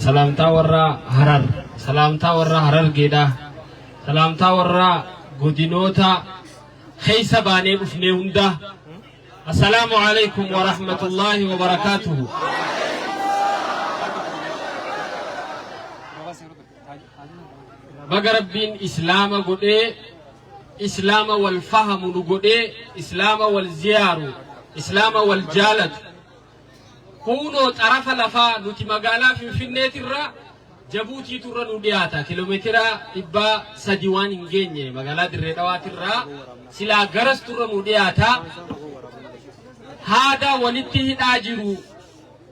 Salaamtaa warra Harar, salaamtaa warra Harargeedha, salaamtaa warra godinoota keessa baanee dhufnee hunda. Assalaamu alaikum wa rahmatullahi wa barakaatuhu. Baga Rabbiin Islaama godhee, Islaama wal fahamu nu godhee, Islaama wal ziyaaru, Islaama wal jaalatu. Kuunoo xarafa lafaa nuti magaalaa Finfinneetirra Jabuutiitu irra nu dhiyaata. Kiiloomeetira 300 waan hin geenye magaalaa Dirree Dhawaatirraa silaa garastu irra nu dhiyaata. Haada walitti hidhaa jiru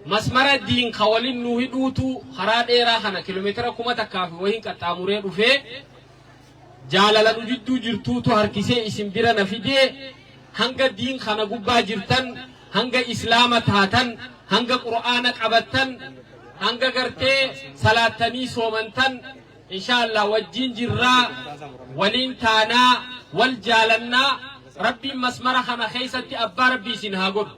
masmara diin ka walin nu hidhuutu karaa dheeraa kana kiiloomeetira 1000 fi wahiin qaxxaamuree dhufee Jaalala nu jidduu jirtuutu harkisee isin bira na fidee hanga diin kana gubbaa jirtan hanga islaama taatan hanga qur'aana qabattan hanga gartee salaattanii soomantan insha Allah wajjiin jirraa waliin taanaa wal jaalannaa Rabbiin masmara kana keessatti abbaa Rabbi isin haa godhu.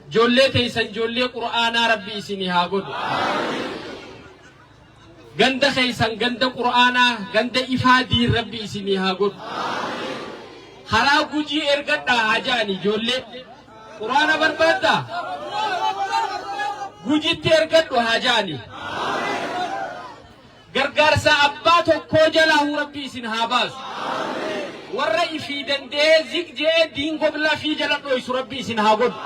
Ijoollee teessan ijoollee qur'aanaa Rabbi isin haa godhu. Ganda keessan ganda qur'aanaa ganda ifaa diin rabbi isinii haa godhu. Karaa Gujii ergadhaa haa ja'ani ijoollee. Qur'aana barbaaddaa? Gujitti ergadhu haa ja'ani. Gargaarsa abbaa tokkoo jalaa rabbi isin haa baasu. Warra ifii danda'ee ziq je'ee diin goblaa fi jala dhoysu rabbi isin haa godhu.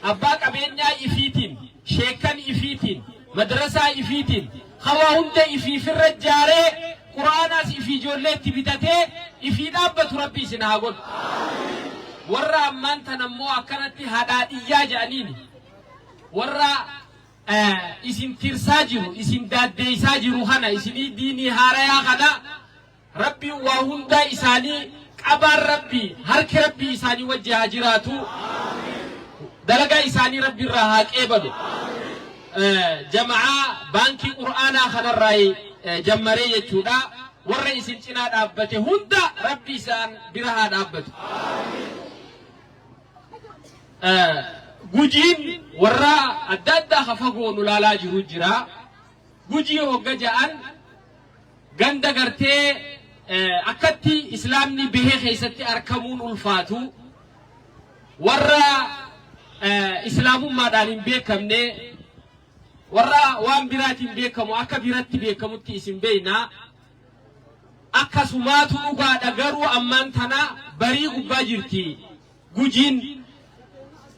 Abbaa qabeenyaa ifiitiin, sheekkan ifiitiin, madrasaa ifiitiin, ka waa hunda ifiifirra jaaree, Qur'aanaas ifii ijoollee itti bitatee, ifii dhaabbatu Rabbi isin haa godhu. Warra ammaan tana immoo akkanatti hadhaadhiyyaa jedhaniini, warra isin tirsaa jiru, isin daaddeeysaa jiru kana, isinii diinii haarayaa kana, Rabbiin waa hundaa isaanii qabaan Rabbii harki Rabbii isaanii wajji haa jiraatu. Dalagaa isaanii Rabbi irraa haa qeebalu. Jama'aa baankii Qur'aanaa kanarraa jammaree jechuudha. Warra isin cinaa dhaabbate hunda Rabbi isaan bira haa dhaabbatu. Gujiin warra adda addaa ka fagoo nu laalaa jiru jira. Gujii hogga ja'an ganda gartee akkatti islaamni bahee keessatti arkamuun ulfaatu warra islaamummaadhaan hin beekamne warra waan biraatiin beekamu akka biratti beekamutti isin beeyna akkasumaatu dhugaadha garuu ammaan tana barii gubbaa jirti. Gujiin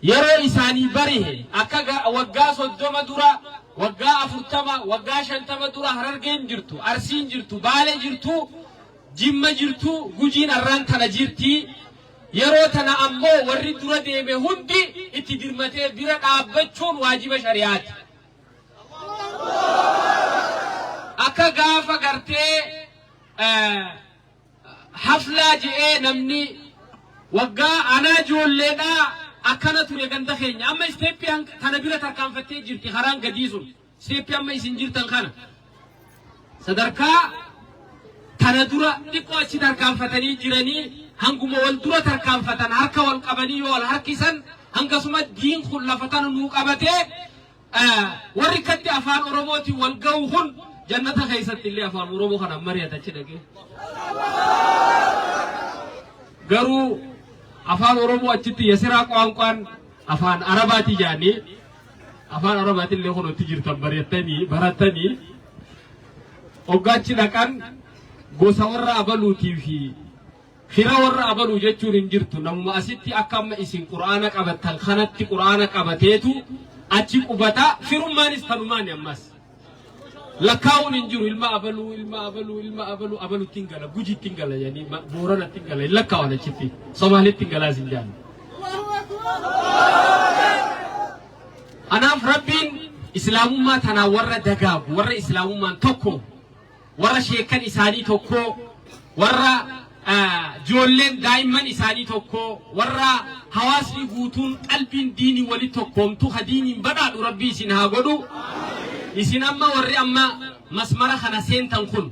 yeroo isaanii barihe akka waggaa 30 dura, waggaa 40, waggaa 50 dura Harargeen jirtu, Arsiin jirtu, Baale jirtu, Jimma jirtu, Gujiin arraan tana jirti. Yeroo tana ammoo warri dura deeme hundi itti dirmatee bira dhaabbachuun waajiba shari'aati. Akka gaafa gartee Haflaa je'ee namni waggaa anaa joolleedhaa akkana ture ganda keenya. Amma isteeppii tana bira tarkaanfattee jirti karaan gadii sun. Isteeppii amma isin jirtan kana. Sadarkaa tana dura xiqqoo achi tarkaanfatanii jiranii hanguma wal dura tarkaanfatan harka wal qabanii yoo wal harkisan hangasuma diin kun lafa tana nuu qabatee Warri akkatti afaan Oromootiin wal ga'u kun jannata keessatti illee afaan Oromoo kanaan mari'ata achi dhaqee. Garuu afaan Oromoo achitti yasiraa qaanqaan afaan Arabaati jedhanii afaan Arabaati illee kun itti jirtan barattanii barattanii hoggaa achi dhaqan gosa warra abaluutii fi Fira warra abaluu jechuun hin jirtu. Namuma asitti akka amma isin Qur'aana qabattan kanatti Qur'aana qabateetu achi qubata. Firummaanis tanumaani ammas. Lakkaa'uun hin jiru ilma abaluu, ilma abaluu, ilma abaluu, abalutti hin gala, gujitti hin gala jedhanii booranatti hin gala, hin lakkaa'an achitti. Somaalitti hin galaas hin jaallu. Kanaaf Rabbiin Islaamummaa tanaan warra dagaagu, warra Islaamummaan tokko warra sheekkan isaanii tokkoo, warra joolleen daa'imman isaanii tokkoo, warra hawaasni guutuun qalbiin diinii wali tokkoomtu ka diiniin badhaadhu Rabbi isin haa godhu. Isin amma warri amma masmara kana seentan kun,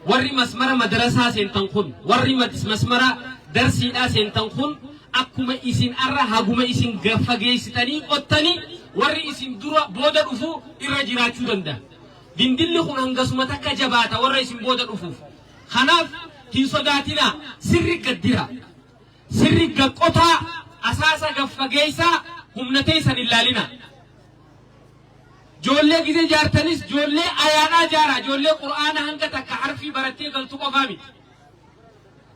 warri masmara madrasaa seentan kun, warri masmara darsiidhaa seentan kun akkuma isin arra haguma isin fageessitanii qottanii Warri isin dura booda dhufu irra jiraachuu danda'a. Dindilli kun hangasuma takka jabaata warra isin booda dhufuuf. Kanaaf hin sodaatinaa, sirri gaddira. Sirri gaqqotaa, asaasa gaffageessaa, humna teessan hin laalinaa. Joollee gizee jaartanis joollee ayaadhaa jaaraa, joollee Qur'aana hanga takka harfii barattee galtu qofaa miti.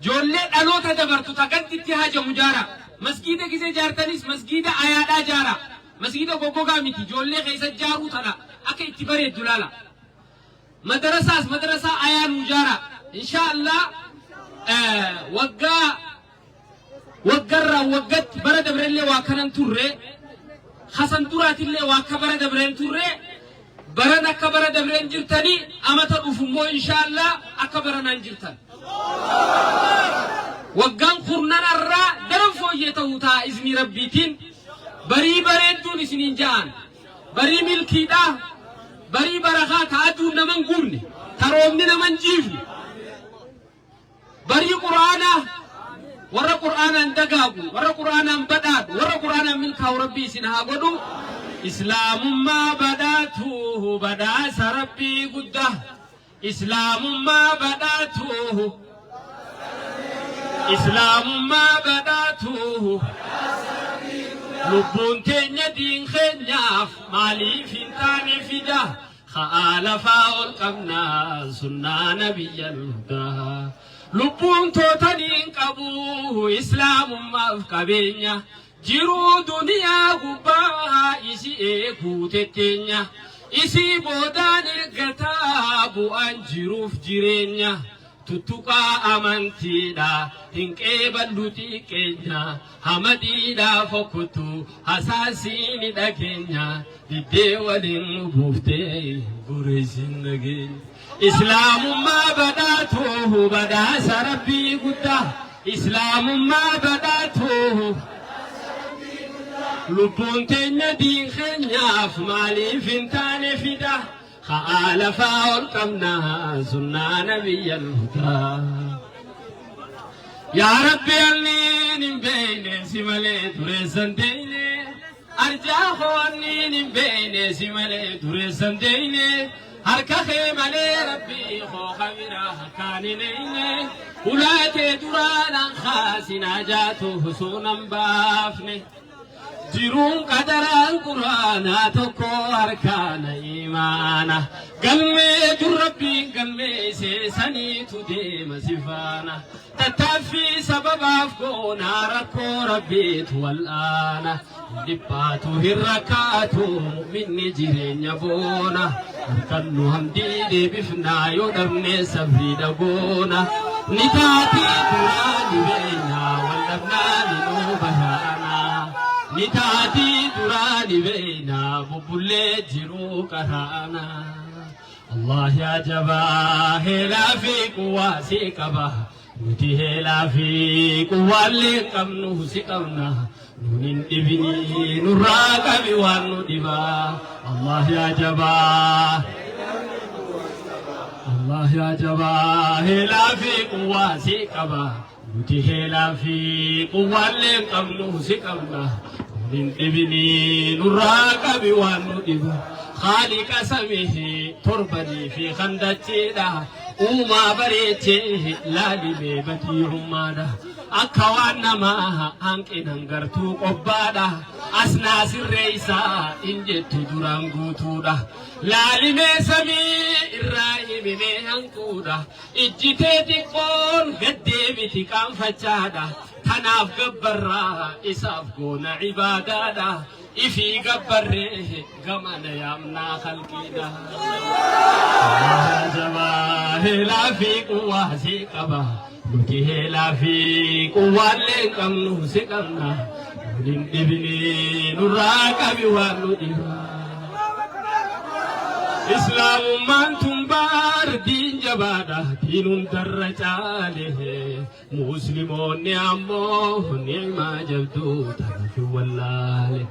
Joollee dhaloota dabartu ta ganditti hajamu jaaraa. Masgiida gizee jaartanis masgiida ayaadhaa jaaraa. Masgiida goggogaa miti, joollee keessa jaaruu tana akka itti bareeddu laala. Madarasaas madarasaa ayaa nuu jaaraa. Inshaa Allah waggaa waggarraa waggatti bara dabrellee waa kanan turre, hasan duraatillee waa akka bara dabreen turre, baran akka bara dabreen jirtanii, amata dhufu immoo inshaa Allah akka baranaan jirtan. Waggaan kurnanarraa daran fooyyee ta'uu ta'a iznii Rabbiitiin. Barii bareedduun isiniin ja'an. Barii milkiidhaa, barii barakaa ta aduun naman guubne, ta roobni naman jiifne. Barii Qur'aanaa, warra Qur'aanaan dagaagu, warra Qur'aanaan badhaadhu, warra Qur'aanaan milkaa'u Rabbi isin haa godhu. Islaamummaa badhaatu badhaasa Rabbii guddaa. Islaamummaa badhaatu, Islaamummaa badhaatu. Lubbuun teenya diin keenyaaf maaliif hin taane fida? Ka'aa lafaa ol qabnaa sunnaa nabiyyal hudaa. Lubbuun tootanii hin qabu Islaamummaaf qabeenya. Jiruu duniyaa gubbaa isi eeguu tetteenya. Isii boodaan eeggataa bu'aan jiruuf jireenya. Tuttuqaa amantiidha hin qeeballu xiqqeenya. Hamadiidha fokkottu hasaasiini dhageenya. Diddee waliin nu buuftee boreessin nageenya. Islaamummaa badhaatu badhaasa Rabbii guddaa. Islaamummaa badhaatu. Lubbuun teenya diin keenyaaf maaliif hin taane fida? Ka'aa lafaa ol qabnaa sunnaa nabiyyal hudaa. Yaa Rabbi, anniin hin beeyne si malee dureessan deeyne. Arjaa koo, anniin hin beeyne si malee dureessan deeyne. Harka kee malee, Rabbii koo, kabiraa harkaan hin eeyne. Ulaatee duraan kaasinaa jaatu osoo nan baafne. Jiruun qadaraan Quraanaa tokko harkaana imaana. Galmee dur Rabbiin galmeessee saniitu deema si faana. Tattaaffii sababaaf goonaa rakkoo Rabbiitu wal'aana. Dhiphaatu hin rakkaatu mu'minni jireenya boona. Harkannu hamdii deebifnaa yoo dhabne sabrii dhagoona. Ni taatii duraa ni beeynaa wal dhabnaa ni nuu bayaana. Ni taatii duraa ni beeynaa bubbullee jiruu qaraana. Allah yaa jabaa heelaa fi quwaa si qaba. Nuti heelaa fi quwwaallee qabnu si qabna. Nun hin dhibini, nurraa qabi waan nu dhibaa. Allah yaa jabaa. Allah yaa jabaa heelaa fi quwwaa si qaba. Nuti heelaa fi quwwaallee qabnu si qabna. Nun hin dhibini, nurraa qabi waan nu dhiba. Khaaliqa samii torbanii fi khandachiidha. Uumaa bareechee laalimee badiirummaadha. Akka waan namaa hanqinan gartuu qobbaadha. Asnaa sirreessaa hin jettu duraan guutuudha. Laalimee samii irraa himimee hanquudha. Ijjitee xiqqoon gaddeebiti qaanfachaadha. Tanaaf gabbarraa isaaf goona ibaadaadha. Ifii gabbarree gamana yaamnaa khalqiidha. Jabaa heelaa fi quwwaa si qaba. Nuti heelaa fi quwwaallee qabnu si qabna. Nun hin dhibini, nurraa qabi waan nu dhiba. Islaamummaan tun baar diin jabaadha, diin hundarra caale. Musliimoonni ammoo ni'maa jabduu tanaaf wallaale.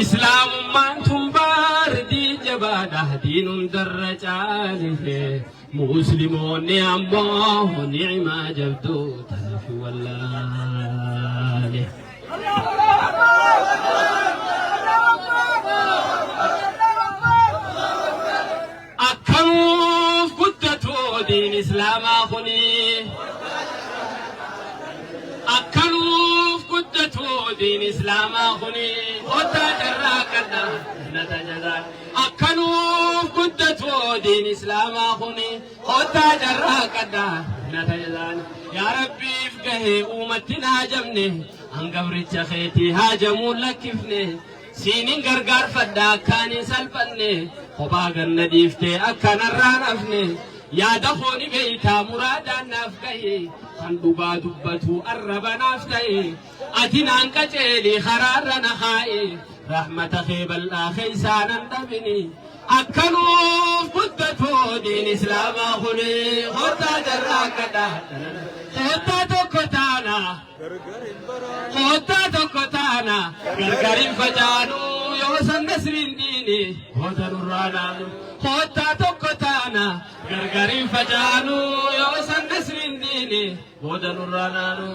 Islaamummaan tun baar diin jabaadha, diin hundarra caale. Musliimoonni ammoo ni'maa jabduu tanaaf wallaale. diin islaamaa kuni kottaa carraaqadha jannata jazaan. Akka nuuf guddatu diin islaamaa kuni kottaa carraaqadha jannata jazaan. Yaa Rabbiif gahee uumatti hin haajamne an gabricha keetii haajamuun lakkifne. Siinin gargaarfadha akkaan hin salphanne kophaa ganna dhiiftee akka narraan hafne. Yaada koo ni beeytaa muraadaan naaf gahi kan dhugaa dubbatu arraba naaf ta'e. Ati naan qaceeli karaarra na kaa'i rahmata kee bal'aa keessaa nan dhabini. Akka nuuf guddatu diin islaamaa kuni kottaa carraaqqadha. Kottaa tokko taana. Kottaa tokko taana gargar hin facaanu yoo san nasriin diini goota nurraa naanu. Kottaa tokko taana gargar hin facaanu yoo san nasriin diini goota nurraa naanu.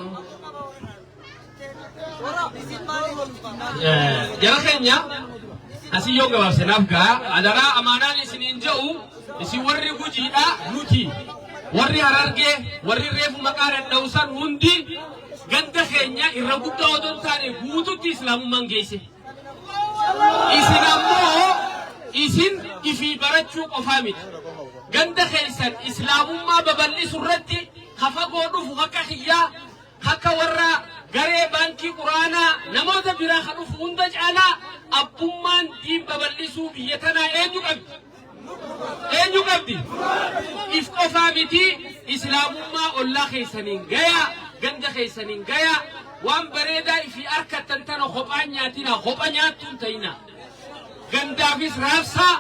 Jara keenya asii yoo gabaabse naaf ga'a. Adaraa amaanaan isiniin jedhu isin warri Gujiidha nuti. Warri Harargee warri reefu maqaa danda'u san hundi ganda keenya irra guddaa odoo hin taane guututti islaamummaan geesse. Isin ammoo isin ifii barachuu qofaa miti. Ganda keessan islaamummaa babal'isu irratti ka fagoo dhufu akka kiyyaa akka warra garee baankii quraanaa namoota biraa ka dhufu hunda caalaa abbummaan diin babal'isuu biyya tanaa eenyu qabdi? Eenyu qabdi? If qofaa miti islaamummaa ollaa keessaniin gayaa, ganda keessaniin gayaa, waan bareedaa ifii harkattan tana kophaan nyaatina, kopha nyaattuun ta'ina. Gandaafis raabsaa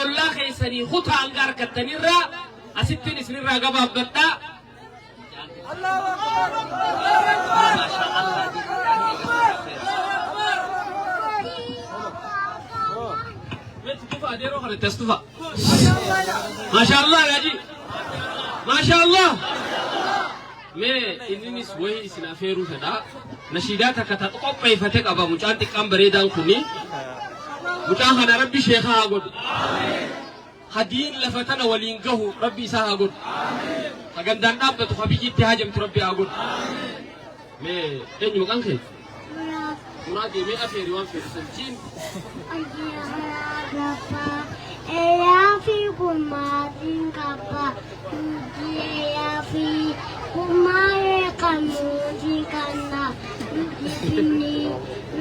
ollaa keessanii kutaa hanga harkattanirraa asittiin isinirraa gabaabbadhaa. Maashaallah Yaaji. Maashaallah. Mee inninis wayii isin afeeruu fedha. Nashiidaa takka ta qopheeffate qaba mucaan xiqqaan bareedaan kuni. Mucaan kana Rabbi sheekaa haa godhu. Hadiin lafa tana waliin gahu Rabbi isaa haa godhu. Ha gandaan dhaabbatu ha biyyi itti haajamtu Rabbi haa godhu. Mee eenyu maqaan kee? Muraadii mee afeeri waan feetu san jiin. Eeyaa kumaatiin qaba nuti eeyaa fi kumaaree kan nuti kanna nuti finni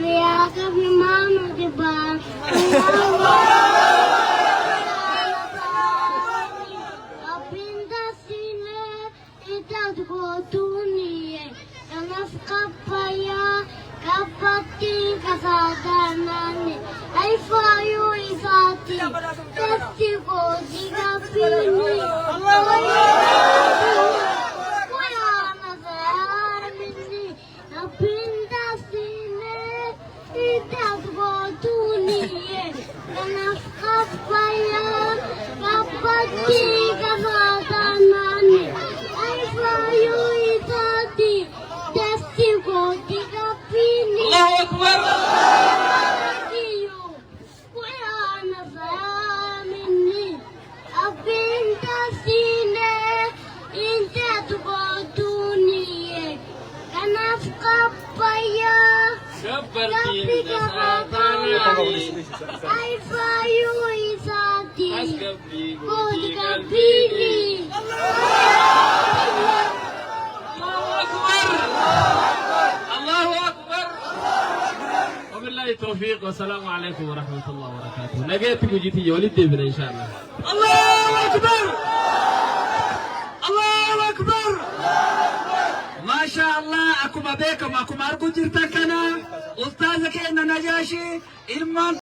nuyaa qabimaa nuti baa. Allahu Akbar. Gabbartiin tasaataanii. Asgabbii gootii qalbiini. Allahu Akbar. Allahu Akbar. وبالله التوفيق والسلام عليكم ورحمة الله وبركاته. نجيت وجيتي ولدي إن شاء الله. الله أكبر الله أكبر ما شاء الله akkuma beekamu akkuma arguu jirtan kana ustaaza keenya Najaashii ilmaan